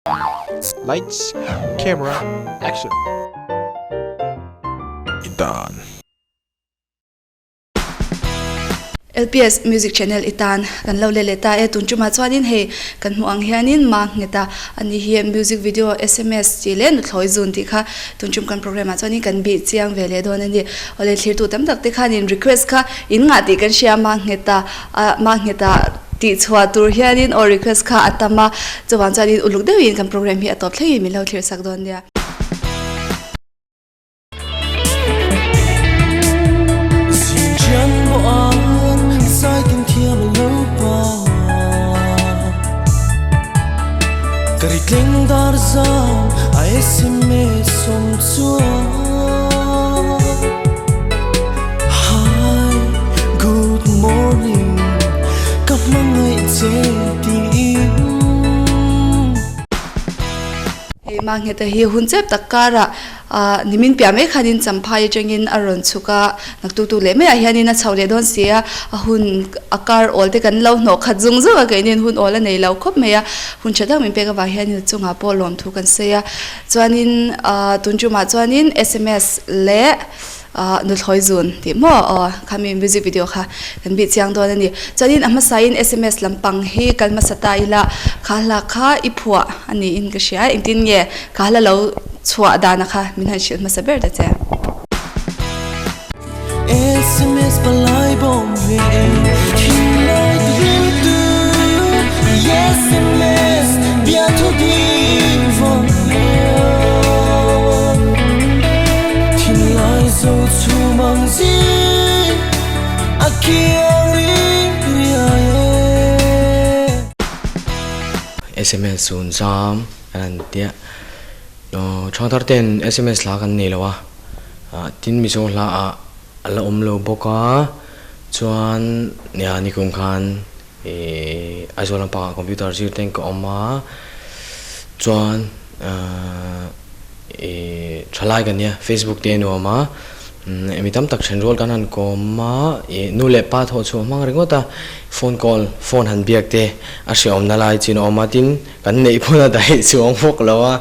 Lights, camera, action. Done. LPS Music Channel i tan kan lo let leh ta e. Tun tumah chuanin hei kan hmuh ang hianin Ma Ngheta ani hi music video sms tih leh nuthlawi zun tih kha tun tum kan program ah chuanin kan bih chiang ve leh dawn a ni. Awle thlirtu tam tak te khanin request kha in ngah tih kan hria Ma Ngheta A mah nghet ah tih chhuah tur hianin aw request kha a tam a, chuvang chuanin uluk deuhin kan program hi a tawp thlengin min lo thlir sak dawn nia. Hi, good morning Ka hmangaih che tiin. Hei Mangheta hi hun chep tak karah nimin piah mai khanin Champhai atangin a rawn chhuk a, naktuk tuk leh maiah hianin a chho leh dawn si a, a hun a kar awl te kan lo hnawh khat zung zung a, keinin hun awl a nei lo khawp mai a, hun tha tak min pek avang hianin a chungah pawh lawmthu kan sawi a. Chuanin tun tumah chuanin sms leh nuthlawi zun tih maw aw khami music video kha kan bih chiang dawn a ni. Chuanin a hmasain sms lampang hi kal hmasa ta ila kha hla kha i phuah a niin ka hria engtin nge kha hla lo chhuah dana kha min han hrilh hmasa ber ta che. Sms palai bawm ve thinlai riltu sms biathu ding vawng thinlai zo chhum ang zing a kiang ri riai e. Sms zun zam kan han tia Thangthar ten sms hla kan nei lo a. Tin Mizo hla ah a la awm lo bawk a, chuan nia nikum khan ih Aizawl lampangah computer zir ten ka awm a, chuan ih thalai ka nia Facebook te a nuam a, mi tam tak then rual kan han kawm a, ih nu leh pa thawh chhuah hmang ringawt a, phone call phone han biak te a hrehawmna lai chin a awm a, tin kan neih pawn a daih chuang bawk lo a,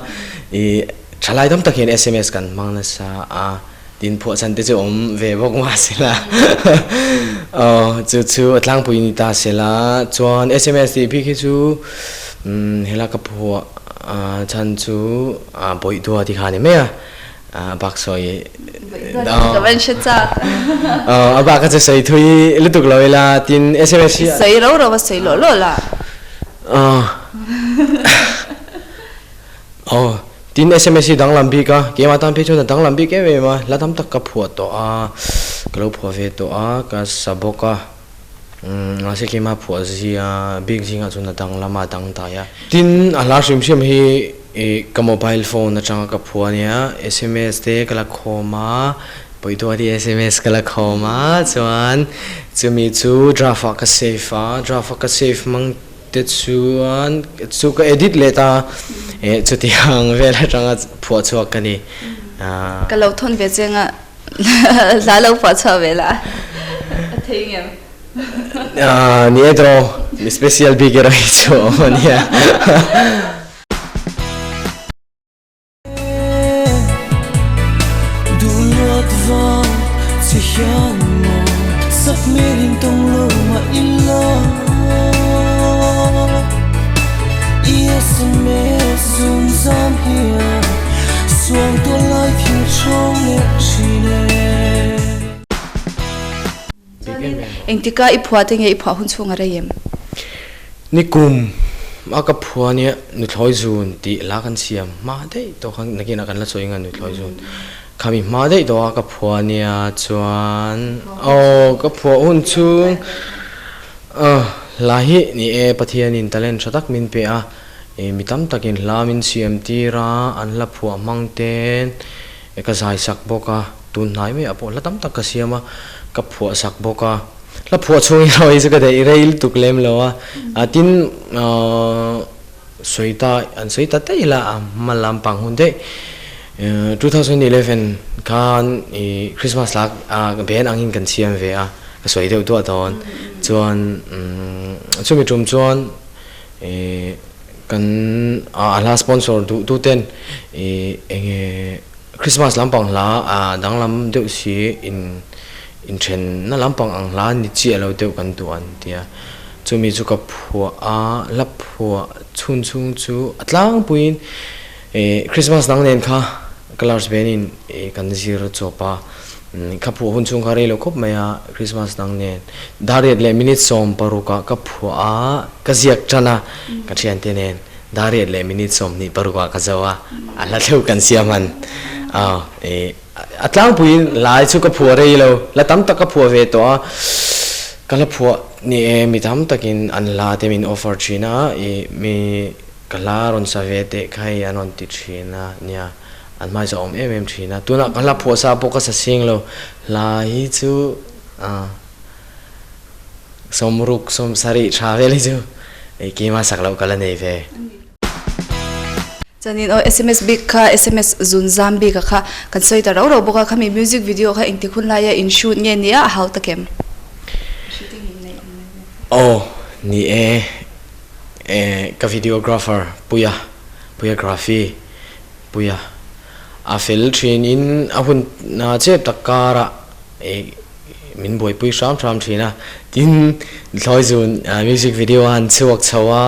ih. Thalai tam tak hian sms kan hmang nasa a, tin phuahchhan te chu awm ve bawk mah se la, aw chu chu a tlangpui ni ta se la, chuan sms tih bik hi chu hela ka phuah chhan chu bawih dua ti kha a ni mai a, a bak sawi aw a bak a chu sawi thui lutuk lo ila, tin sms hi sawi ro ro a sawi lawh lawh la. Aw, tin sms hi danglam bik a, keimah tan phei chuan a danglam bik em em a, hla tam tak ka phuah tawh a, ka lo phuah ve tawh a, ka sa bawk a, umm mahse keimah phuah zia bik zingah chuan a danglam a, a dang dai a. Tin a hla hrim hrim hi ih ka mobile phone atanga ka phuah a nia, sms te ka la khawm a, pawihtuah te sms ka la khawm a, chuan chumi chu draft ah ka save a, draft a ka save hmang Te chuan chu ka edit leh ta eh chutiang vel atanga phuah chhuak ka ni. Ka lo thawn ve cheng a hla lo phuah chhuah ve la a thei ngem? Ni e tawh mi special bik erawh hi chu a awm a nia. Duhluat vang che hian maw sak hmelin tawng lo mah ila I sms zun zam hian suang tuah lai thil chhawng leh thin e. Chuanin engtika i phuah te nge i phuah hun chhung a rei em? Nikum a ka phuah nia nuthlawi zun tih la kan siam hma daih tawh khan nakinah kan la sawi ang a nuthlawi zun khami hma daih tawh a ka phuah nia chuan aw ka phuah hun chhung hla hi ni e Pathianin talent tha tak min pe a mi tam takin hla min siam tir a an hla phuah hmang ten Ka zai sak bawk a, tun hnai mai ah pawh hla tam tak ka siam a, ka phuah sak bawk a. Hla phuah chhung erawh hi chu ka daih rei lutuk lem lo a, tin sawi ta an sawi ta daih la a hma lampang hun daih 2011 khan ih Christmas la band angin kan siam ve a, ka sawi deuh duah dawn chuan chumi tum chuan ih. Kan a hla sponsor duh tu ten ih enge Christmas lampang hla a danglam deuh si in inthen na lampang ang hla ni chiah lo deuh kan duh an tia. Chumi chu ka phuah a, hla phuah chhun chhung chu a tlangpuiin ih Christmas dang nen kha Colors band in ih kan zir chawp a. Ka phuah hun chhung kha rei lo khawp mai a, Christmas dang nen Dariat leh minute 16 ah ka phuah a, ka ziak tan a, ka thiante nen Dariat leh minute 26 ah ka zo a, a hla theuh kan siam han aw ih a tlangpuiin lai chu ka phuah rei lo, hla tam tak ka phuah ve tawh a, ka hla phuah ni e mi tam takin an hla te min offer thin a, ih mi ka hla rawn sa ve teh kha hei an rawn ti thin a nia. An hmaisa awm em em thin a, tunah ka hla phuah sa pawh ka sa sing lo, hla hi chu ah 60 70 tha vel hi chu keimah sak loh ka la nei ve. Chuanin aw sms bik kha sms zun zam bik a kha kan sawi ta rau rau bawk a, khami music video kha engtik hun laia in shoot nge nia a hau tak em? Aw ni e, ka videographer Puia, Puia Graphy. Puia, a fel thin in a hun chep tak karah min buaipui hram hram thin a, tin thlawi zun music video a han chhuak chho a,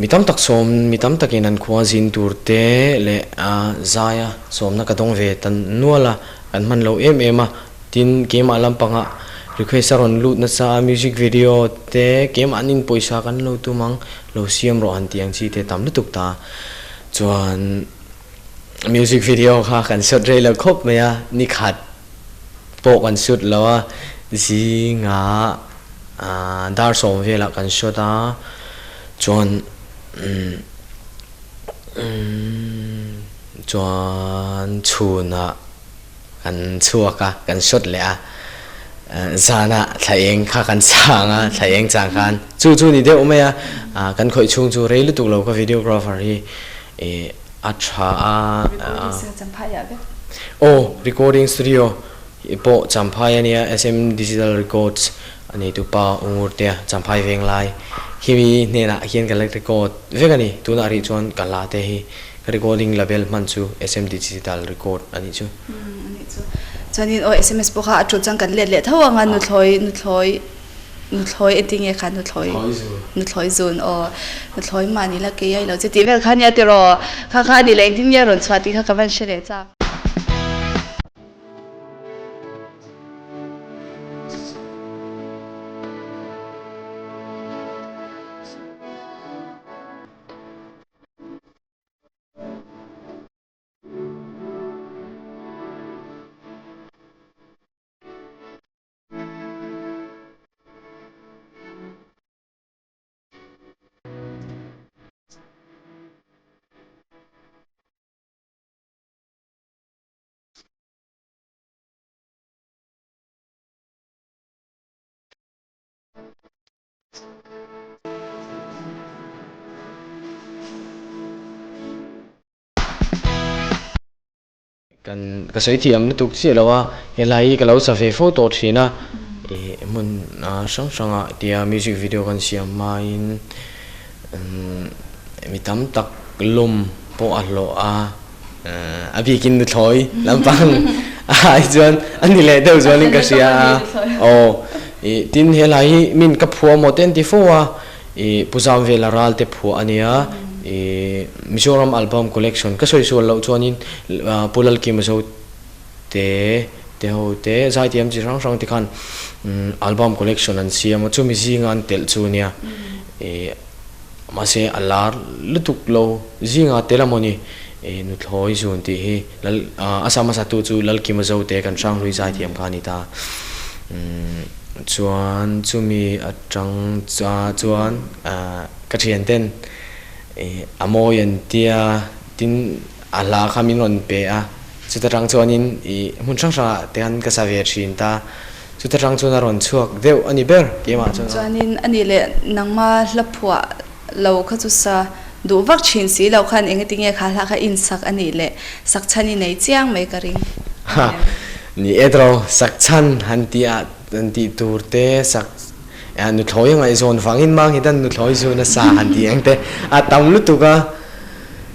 mi tam tak sawm mi tam takin an khua zin tur te leh zaia sawmna ka dawng ve ta nual a, kan hman lo em em a, tin keimah lampangah request a rawn lut nasa a music video te keimahnin pawisa kan lo tum ang. Lo siam rawh han tih ang chi te tam lutuk ta. Chuan music video kha kan shoot rei lo khawp mai a, ni khat pawh kan shoot lo a, zinga dar 10 velah kan shoot a, chuan chuan chhunah Kan chhuak a, kan shot leh a, zanah thla eng kha kan chang a, thla eng chang khan chu chu ni deuh mai a, kan khawih chhung chu rei lutuk lo ka videographer hi ih a tha a. Recording studio Champhai ah vek. Aw, recording studio pawh Champhai a nia, SM Digital Records a neitu pa Ungur te a, Champhai Venglai khimi hnenah hian ka la record vek a ni, tunah rih chuan ka hla te hi Ka recording label hman chu SM Digital Record a nih chu. Umm a nih chu. Chuanin aw sms pawh kha a tul chuan kan let leh tho ang a, nuthlawi nuthlawi nuthlawi engtin nge kha nuthlawi nuthlawi zun aw nuthlawi mahni la kei ai lo che tih vel kha nia tiraw kha kha a nih leh engtin nge a rawn chhuah tih kha ka van hre leh chak. Kan ka sawi thiam lutuk chiah lo a, helai hi ka lo sa ve fo tawh thin a, ih hmun hrang hrangah tia music video kan siam hmain mi tam tak lawm pawh a hlawh a, a bikin nuthlawi lampang ai chuan a ni leh deuh zualin ka hria a, aw ih tin helai hi min ka phuah maw te an ti fo a. Ih Pu Zamvela Ralte phuah a nia, ih Mizoram Album Collection ka sawi sual loh chuanin Pu Lalkima Zo te te ho te zaithiam chi hrang hrang te khan album collection an siam a, chumi zinga an telh chu a nia. Ih mahse a lar lutuk lo zinga tel a mawni ih Nuthlawi Zun tih hi Lal a sa hmasa tu chu Lalkima Zo te kan Hranghlui zaithiam kha a ni ta. Chuan chumi atang chuan ka thian ten a mawi an tia tin a hla kha min rawn pe a, chuta tang chuanin ih hmun hrang hrangah te khan ka sa ve thin ta, chuta tang chuan a rawn chhuak deuh a ni ber keimah chuan. Chuanin a nih leh nangma hla phuah lo kha chu sa duh vak thin si lo khan eng ati nge kha hla kha in sak a nih leh sak chhan i nei chiang mai ka ring. Ha, ni e tawh sak chhan han tih ah han tih tur te sak Nuthlawi a ngaihzawn vangin Manghitan nuthlawi zun a sa han tih ang te a tam lutuk a,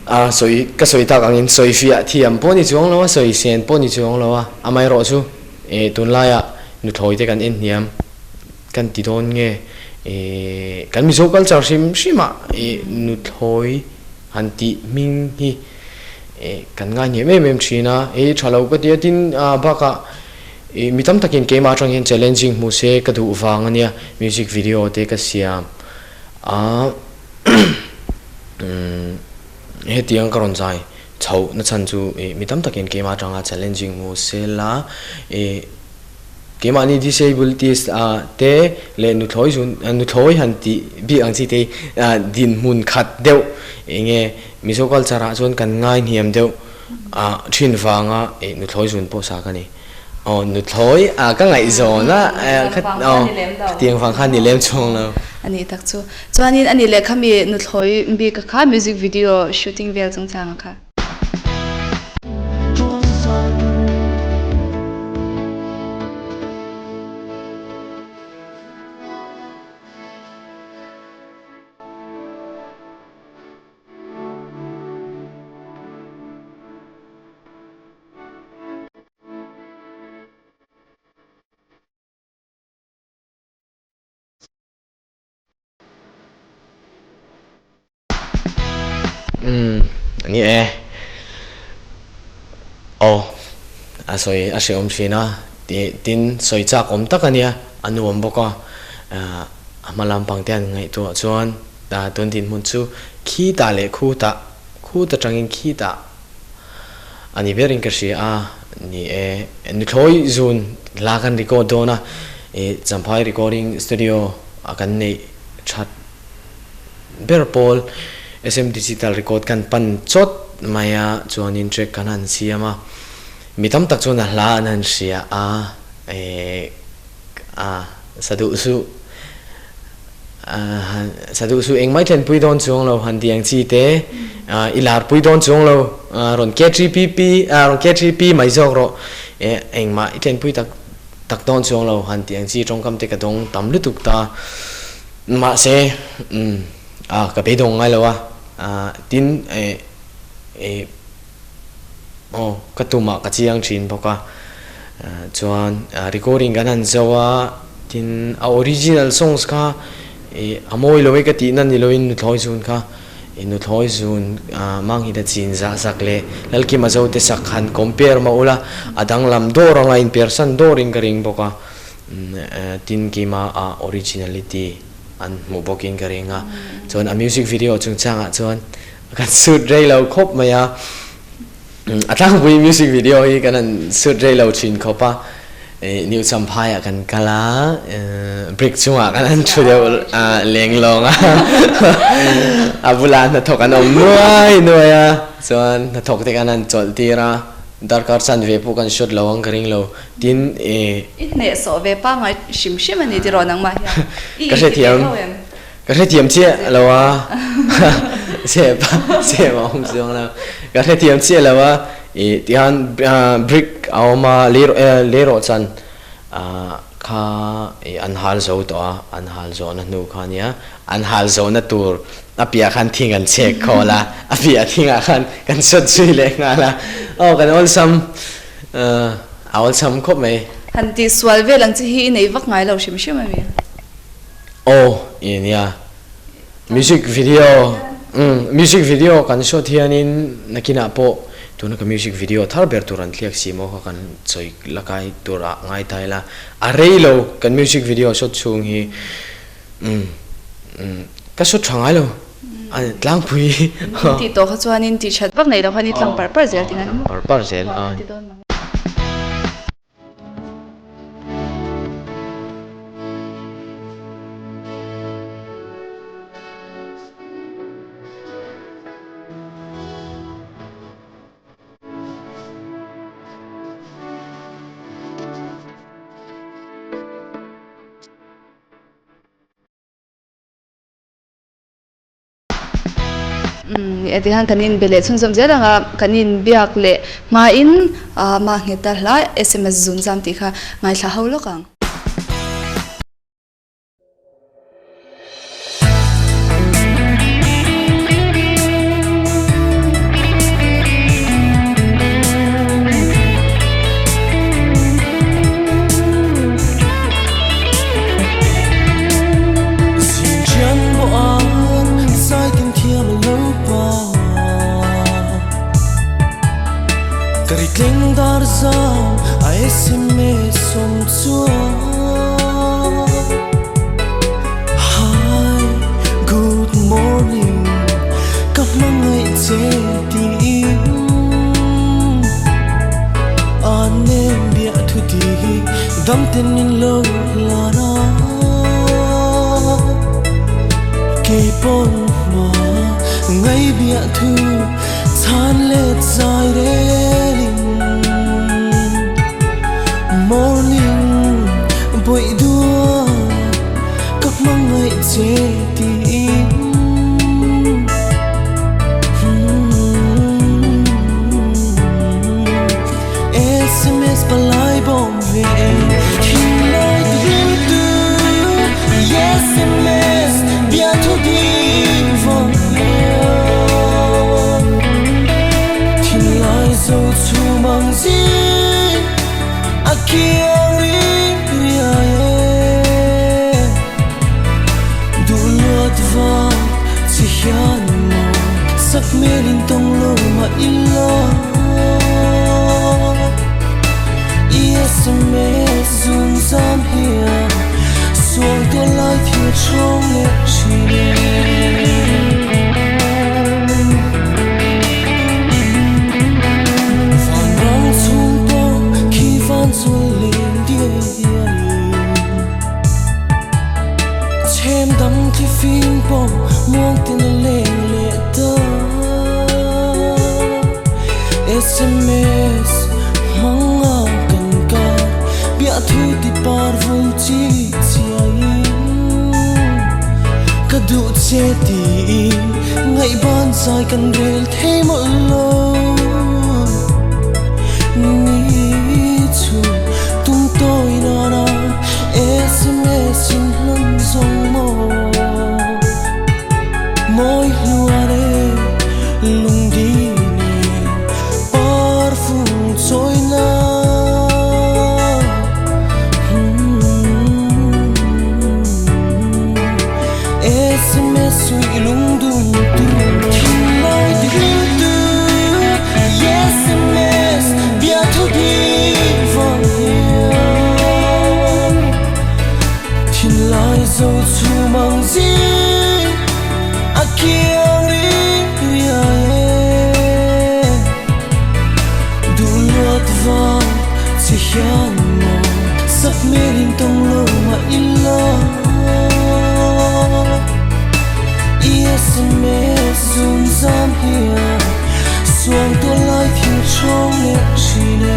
a sawi ka sawi tak angin sawi fiah thiam pawh ni chuang lo a, sawi sen pawh ni chuang lo a, amaherawhchu tunlaiah nuthlawi te kan en hniam kan ti dawn nge kan Mizo culture hrim hrimah nuthlawi han tih hming hi kan ngai hniam em em thin a, hei tha lo ka ti a, tin bakah Ih mi tam takin keimah atang hian challenging hmu se ka duh vang ania music video te ka siam a umm hetiang ka rawn zai chhoh na chhan chu ih mi tam takin keimah atanga challenging hmu se la ih keimahni disabilities ah te leh nuthlawi zun nuthlawi han tih bik ang chi te ah dinhmun khat deuh eng nge Mizo culture ah chuan kan ngai hniam deuh. Ah thin vanga ih nuthlawi zun pawh sa ka ni. Aw nuthlawi ah ka ngaihzawn a aw khatiang vang khan ni lem chuang lo. A nih tak chu. Chuanin a nih leh khami nuthlawi bik a kha music video shooting vel chungchang a kha. Umm ni e. Aw a sawi a hrehawm thin a, tin sawi chak awm tak a nia, a nuam bawk a, a hma lampang te an ngaihtuah chuan tun dinhmun chu khitah leh khutah, khut atangin khitah a ni berin ka hria a, ni e, nuthlawi zun hla kan record dawn a, Champhai recording studio a kan neih that ber pawl SM Digital record kan pan chawt mai a, chuanin track kan han siam a, mi tam tak chuan a hla an han hria a, a sa duh suh. Sa duh suh engmah i thlenpui dawn chuang lo han ti ang chi te i larpui dawn chuang lo rawn KTPP rawn KTP mai zawk rawh engmah i thlenpui tak tak dawn chuang lo han ti ang chi tawngkam te ka dawng tam lutuk ta mahse ka beidawng ngai lo a tin Aw, ka tumah ka chiang thin bawk a, chuan recording kan han zo a, tin a original songs kha ih a mawi lo e ka tihna ni loin nuthlawi zun kha ih nuthlawi zun Manghita chin zah sak leh Lalkima Zote sak han compare mah ula a danglam dawr anga inpersan dawrin ka ring bawk a, tin keimah a originality an hmuh bawkin ka ring a, chuan a music video chungchangah chuan Kan shoot rei lo khawp mai a, a tlangpui music video hi kan han shoot rei lo thin khawp a, New Champhai ah kan kal a, brick chungah kan han thu deuh leng lawng a, a bulah hnathawk an awm nuai nuai a, chuan hnathawk te kan han chawlh tir a, darkar chanve pawh kan shoot lo ang ka ring lo, tin I hnehsawh ve pangngai hrim hrim a ni tiraw nangmah hian i Ka hrethiam. inti ve tho em? Ka hrethiam chiah lo a, sep sep a awm chuang lo. Ka hrethiam chiah lo a, ih tihian brick a awm a, leirawh chan kha ih an hal zo tawh a, an hal zawhna hnu kha ania, an hal zawhna tur a piah khan thing an chhek khawl a, a piah thingah khan kan sawt zui leh nghal a, aw kan awlsam a awlsam khawp mai. Han tihsual vel ang chi hi i nei vak ngai lo hrim hrim a mi? Aw i nia music video umm music video kan shot hianin nakinah pawh tuna ka music video thar ber tur an thliak si maw kha kan chawi la kai tur ah ngai ta ila a rei lo kan music video shot chhung hi umm umm ka shot tha ngai lo a tlangpui Tih tawh kha chuanin tih that vak nei lo khan i tlang par par zel tih tlang par par zel a. Heti hian kan inbe leh chhunzawm zel ang a, kan inbiak leh hmain mah nghet ta hla sms zun zam tih kha ngaithla ho lawk ang. Zaitleng dar zam a SMS awm chuan Hi, good morning ka hmangaih che tiin A nem biah thu ti hi dam ten in lo hlan a Kei pawn hma ngai biah thu chhan let zai relin Morning bawih dua ka hmangaih che tiin Sms palai bawm ve Thinlai ti hlim tu Sms biathu ding vawng hian Thinlai zo chhum ang zing a kiang ri riai e Duh luat vang chi hian maw sak hmel in tawng lo mah ila I sms zun zam hian sual tuah lai thil chhawng leh thin e. Vanram chhung pawh khi van chuan leng diai diai in Chhem dam thli fing pawh muang tin a leng leh ta. Sms hmang a kan kar biahthu ti par vul chi chiai in Ka duh che tiin ngaihban zai kan rel thei mawlh lo. Ni chu tum tawi nana sms in hlan zawng maw Mawi hluan e lungdi nen par fung chawi na Sms suih lungdum tu Thinlai ti hlim tu Sms biathu ding vang hian Thinlai zo chhum ang zing a kiang ri riai e Duh luat vang che hian maw sak hmel in tawng lo mah ila I sms zun zam hian suang tuah lai thil chhawng leh thin e.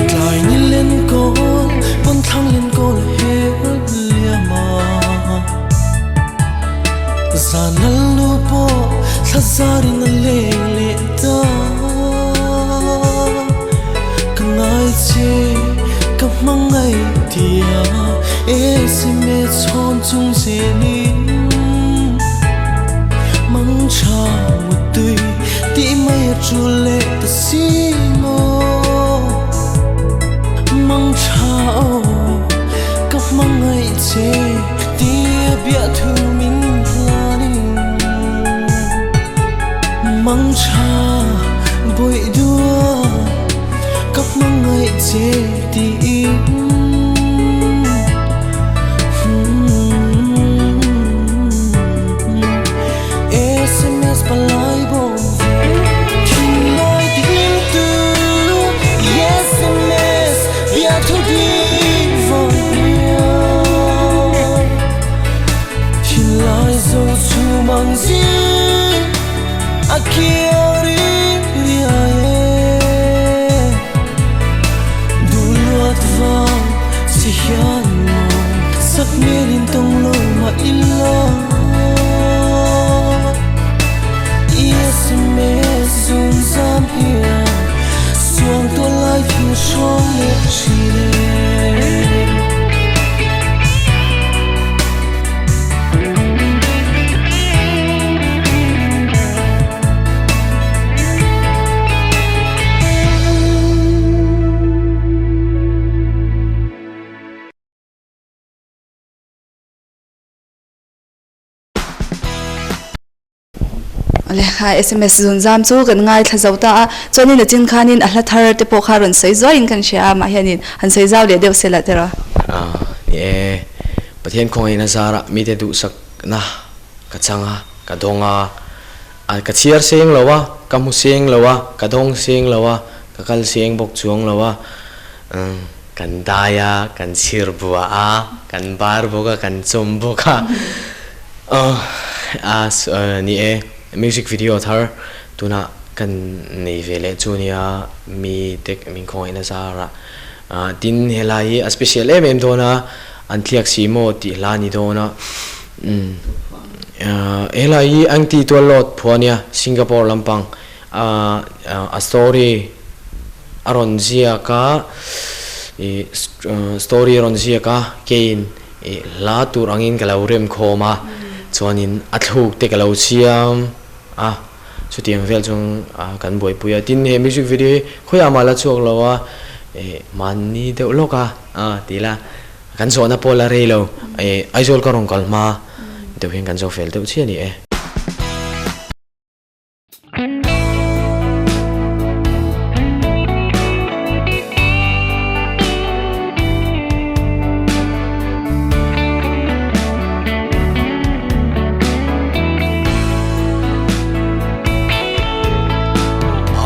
Tlai ni len kawl, pawn thlang len kawl a hel liam a. Zan lal nu pawh thla zar in a leng leh ta. Ka ngai che, ka hmangaih tia sms chhawn chung zel in mang tha mutui tih mai a tul leh ta si maw. Mang tha aw, ka hmangaih che tia biahthu min hlan in mang tha bawih dua ka hmangaih che tiin. Sms palai bawm ve thinlai ti hlim tu sms biathu ding vawng hian thinlai zo chhum ang zing a kiang ri riai e Duh luat vang che hian maw sak hmel in tawng lo mah ila I sms zun zam hian suang tuah lai thil hrawng leh thin e. Awle, sms zun zam chu kan ngaithla zo ta a, chuanin a chin khanin a hla thar te pawh kha rawn sawi zuaiin kan hria a, amah hianin han sawi zau leh deuh se lah tiraw. Ni e, Pathian khawngaihna zarah mite duhsakna ka chang a, ka dawng a, a ka chhiar seng lo a, ka hmu seng lo a, ka dawng seng lo a, ka kal seng bawk chuang lo a, kan dai a, kan chhir bua a, kan bar bawk a, kan chawm bawk a, a ni e, music video thar tunah kan nei ve leh chu nia, mi te min khawngaihna zarah tin helai hi a special em em dawn a, an thliak si maw tih hla a ni dawn a, helai hi Angti Tuallawt phua nia Singapore lampang a story a rawn ziak a ih story a rawn ziak a keiin ih hla tur angin ka lo rem khawm a chuanin a thluk te ka lo siam a chutiang vel chuan kan buaipui a tin he music video hi khawiah mah la chhuak lo a ih mahni deuh lawk a ti ila kan zawhna pawh la rei lo ih Aizawl ka rawn kal hma deuh hian kan zawh fel deuh chiah a ni e.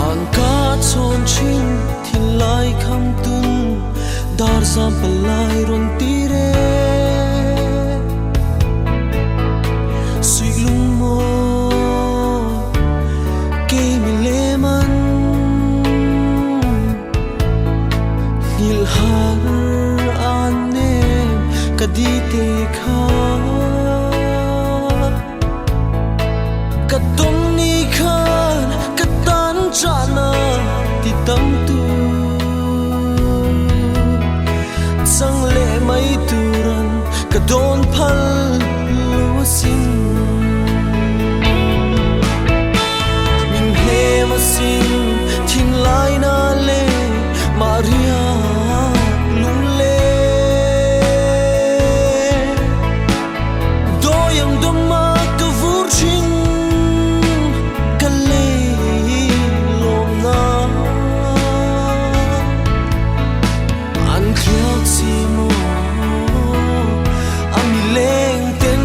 An ka chhawn thin thinlai kham tun dar zam palai rawn ti re. Suih lung maw kei mi lem an Nghilh har an nem ka di te kha Ka dawng ni khan ka tan chahna ti tam tu Chang leh mai turan ka dawn phal lo asin. Min hnem asin thinlaina leh Maria lungleng. Dawiang dawma ka vur thin ka lei lawmna. An thliak si maw a mi leng ten.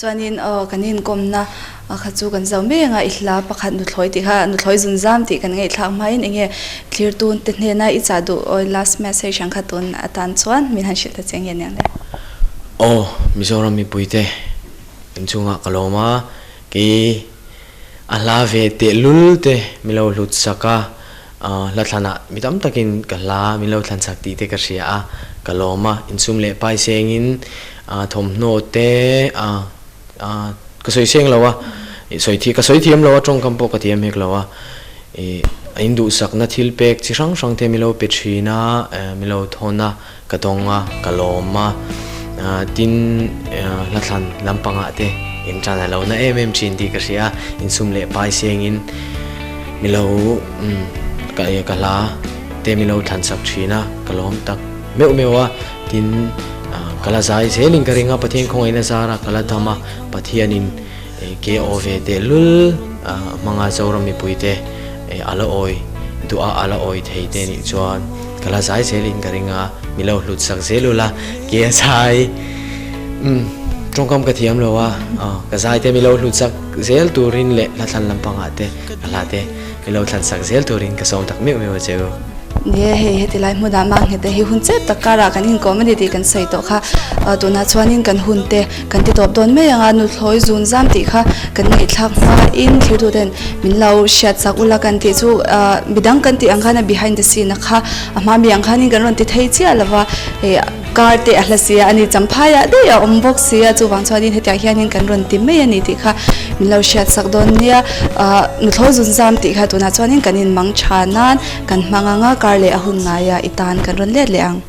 Chuanin aw kan inkawmna kha chu kan zo mai anga i hla pakhat nuthlawi tih kha nuthlawi zunzam tih kan ngaihthlak hmain enge thlirtun te hnena i chah duh aw last message ang kha tun atan chuan min han hrilh ta che nge aniang le. Aw Mizoram mipuite inchungah ka lawm a kei A hla ve tehlul te min lo hlut sak a, hla thlanah mi tam takin ka hla min lo thlan chak tih te ka hria a, ka lawm a, insum leh pai sengin thawmhnaw te ka sawi seng lo a, sawi thi ka sawi thiam lo a, tawngkam pawh ka thiam hek lo a, ih a induhsakna thil pek chi hrang hrang te min lo pe thin a, min lo thawn a, Ka dawng a, ka lawm a, tin hla thlan lampangah te in tan a lo na em em thin tih ka hria a, insum leh pai sengin mi lo ka ka hla te mi lo thlan sak thin a, ka lawm tak meuh meuh a, tin ka la zai zelin ka ring a, Pathian khawngaihna zara ka la dam a, Pathianin ke aw ve tehlul hmanga Zoram mipuite a la awi duh a, a la awi thei te nih chuan ka la zai zelin ka ring a, mi lo hlut sak zel ula, ke a zai umm tawngkam ka thiam lo a, ka zai te mi lo hlut sak zel turin leh hla thlan lampangah te ka hla te mi lo thlan sak zel turin ka sawm tak meuh meuh a che u. Ni e, hei heti lai hmunah mah nghet hi hun chep tak karah kan inkawm a ni tih kan sawi tawh kha. Tunah chuanin kan hun te kan ti tawp dawn mai ang a, nuthlawi zun zam tih kha kan ngaihthlak hmain thiltuten min lo hriat chak ula kan tih chu midang kan tih ang khan a behind the scene a kha a hma mi ang khanin kan rawn ti thei chiah lo va, car te a hla si a, ani champhaiah daih a awm bawk si a, chuvang chuanin hetiang hianin kan rawn ti mai a ni tih kha min lo hriat chak dawn nia. Nuthlawi zun zam tih kha tunah chuanin kan inmang tha nan kan hmang ang a, car leh a hun ngaia i tan kan rawn let leh ang.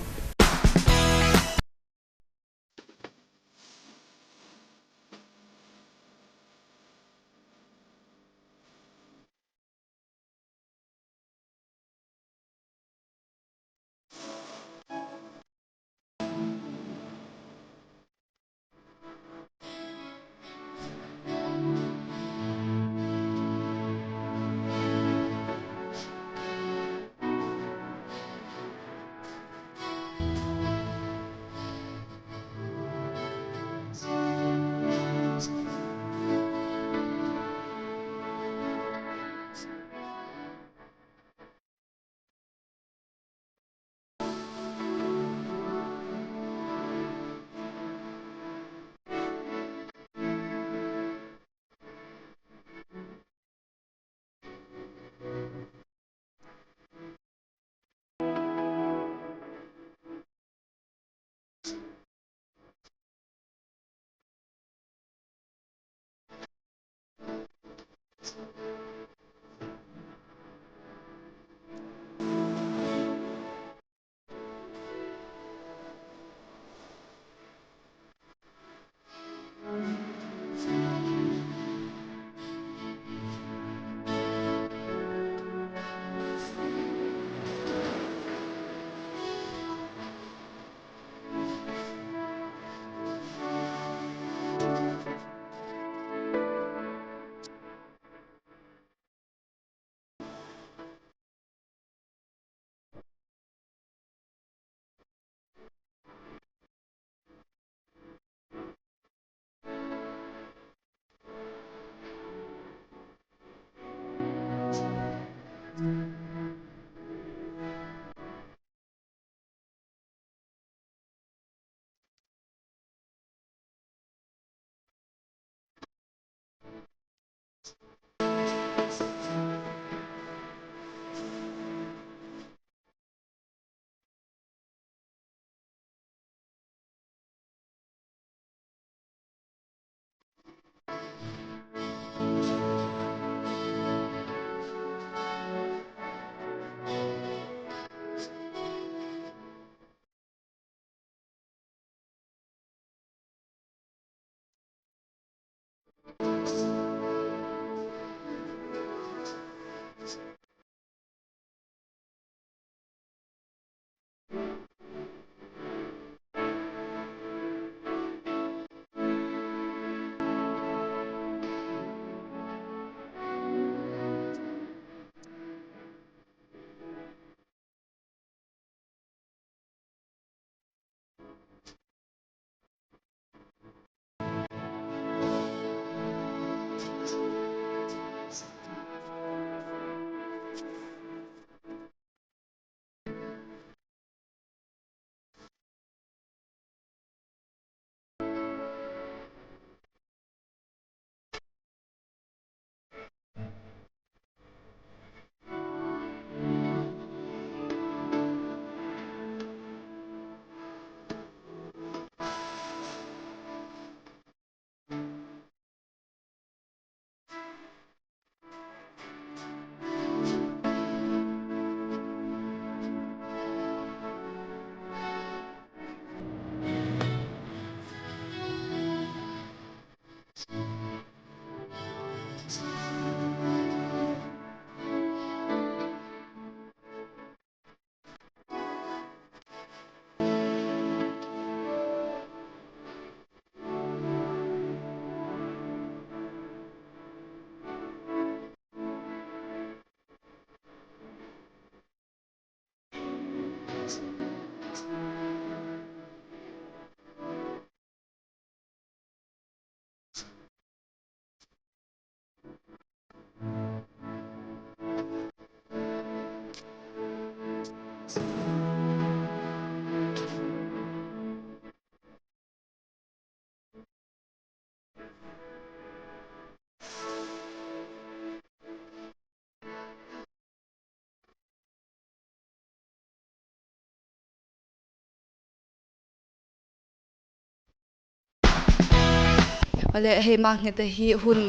Awle hei Mangheta hi hun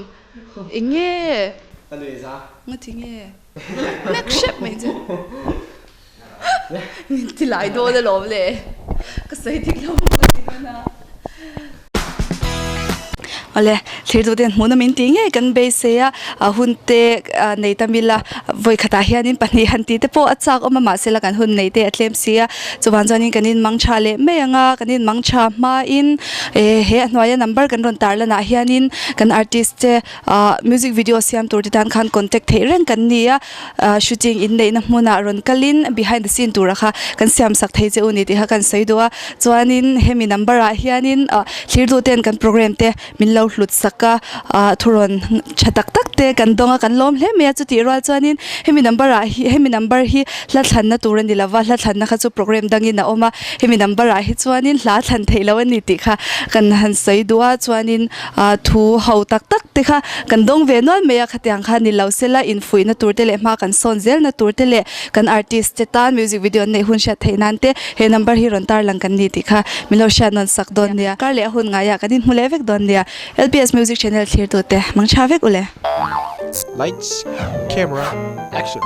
eng nge? Ka nuih za. Nga ti nge? Nek hrep mai che. Min ti lai dawn alawm le. Ka sawi dik lo maw ka ti dawn a. Awle, thirtute hmuhna min tih ngei kan beisei a, a hun te nei tam ila vawi khatah hianin pahnih han tih te pawh a chak awm a mahsela kan hun nei te a tlem si a, chuvang chuanin kan inmang tha leh mai ang a, kan inmang tha hmain eh he a hnuaia number kan rawn tar lanah hianin kan artist te ah music video siam tur te tan khan contact theih reng kan ni a. Shooting inneihna hmunah rawn kalin behind the scene tura kha kan siam sak thei che u ni tih kha kan sawi duh a, chuanin hemi number ah hianin thlir duh ten kan program te min lo hlut sak a, thurawn tha tak tak te kan dawng a kan lawm hle mai a, chutih rual chuanin hemi number ah hi hemi number hi hla thlanna tur a ni lova hla thlanna kha chu program dangin a awm a, hemi number ah hi chuanin hla thlan theih loh a ni tih kha kan han sawi duh a, chuanin thu ho tak tak te kha kan dawng ve nual mai a, khatiang kha ni lo sela infuihna tur te leh hma kan sawn zelna tur te leh kan artist te tan music video an neih hun hriat theih nan te he number hi rawn tarlang kan ni tih kha min lo hriat nawn sak dawn nia. Kar leh a hun ngaiah kan inhmu leh vek dawn nia. LPS Music Channel thlir tu te mang tha vek u le. Lights, camera, action.